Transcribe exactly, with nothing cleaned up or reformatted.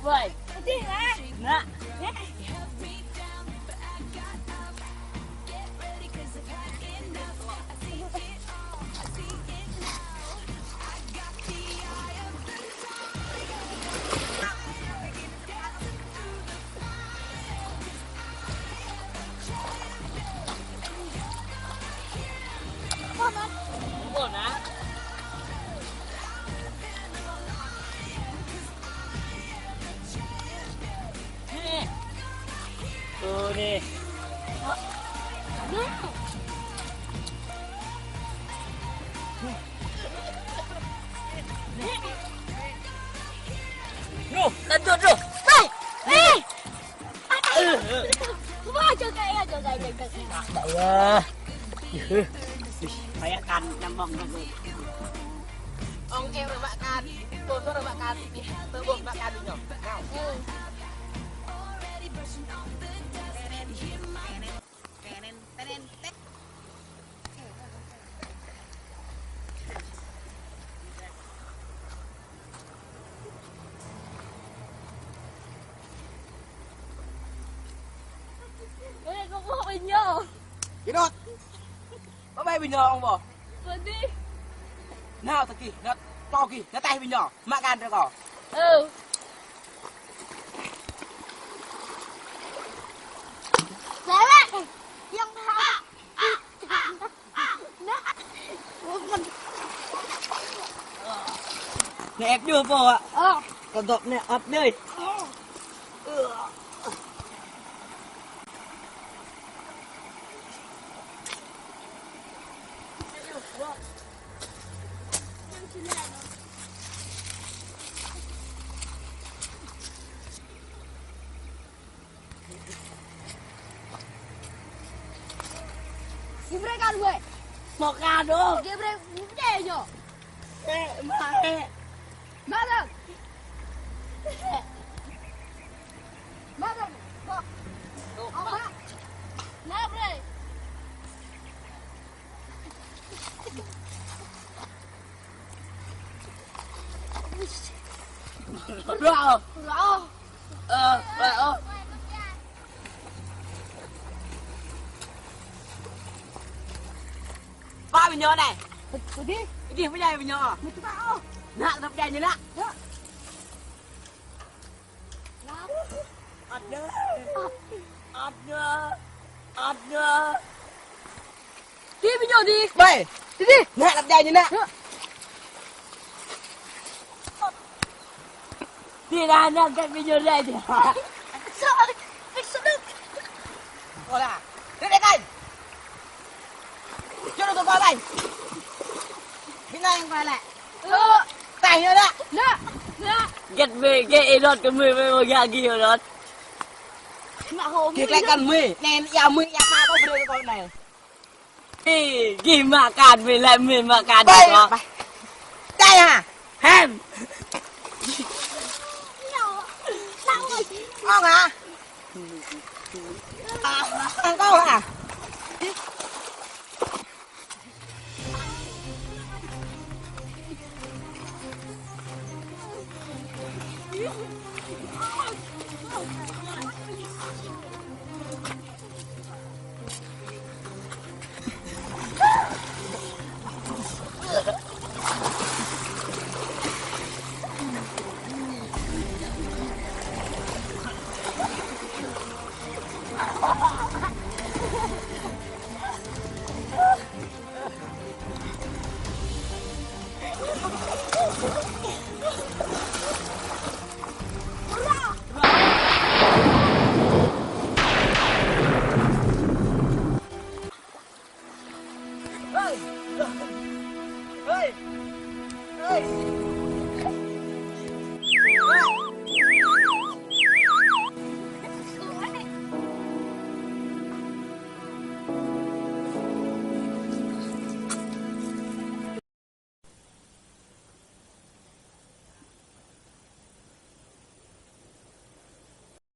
Woi. Putih lah. Nak. Tuh nih. Duh, aduh, aduh. Hei! Eh! Wah, jaga ya, jaga, jaga. Wah. Kayak kan nyambung kan. Ong eh, makan. Tuh, tuh, makan. Tuh, makan nyok. Ê, kâo ƀuh ƀing ñu. Kơ anŭn. Ƀu ƀai ƀing ñu ong ƀuh. Ƀu dih. Nao tơ gih, nao tơ gih, nao taih ƀing ñu. Mă kan rơ kâo. Ơ. Lĕ lĕ. Yang ha. Nè ĕp djơ̆ pô hă? Ơ. Kơ dŏp nè ĕp djơ̆. Ơ. Gih brơi kơ wơ̆t. Mă kơ đô. Gih brơi mơ̆ng ñu. Ê, mă ê. Mă dong. Mă dong. Kơ. Ơ, mă. Nă brơi. Ră. Ră. Ơ, ră, ơ. Pă ƀing ñu anai. Pơdih. Pơdih, pơdih ƀing ñu. Mă tơpă, ơ. Nă, tơpă pơdih ñu nă. Nă. Ăt ñu. Ăt ñu. Ăt ñu. Dih ƀing ñu dih. Ƀai. Dih, dih. Nă, lăp dai ñu nă. Yơh. Dih, nă, nă, gĕt ƀing ñu dih. Sơ, sơ đuk. Ôh lah. Dih, dih, kai. Jơ̆ đu tơpă ƀai. Ƀing ñu yang pai lĕ. Ơ. Taih ñu nă. Nă, nă. Gĕt mơi, gĕt ê đôč kơ mơi, mơi mă gah gih đôč. Nă hô. Gih klĕ kăn mơi. Nĕ, ia mơi, ia mă kâo brơi kơ kâo anai. Ê, gih mă kan mơi lĕ mơi mă kan kâo. Ƀai. Čai hă? Hem. Ngon hă? Ăn kâo hă?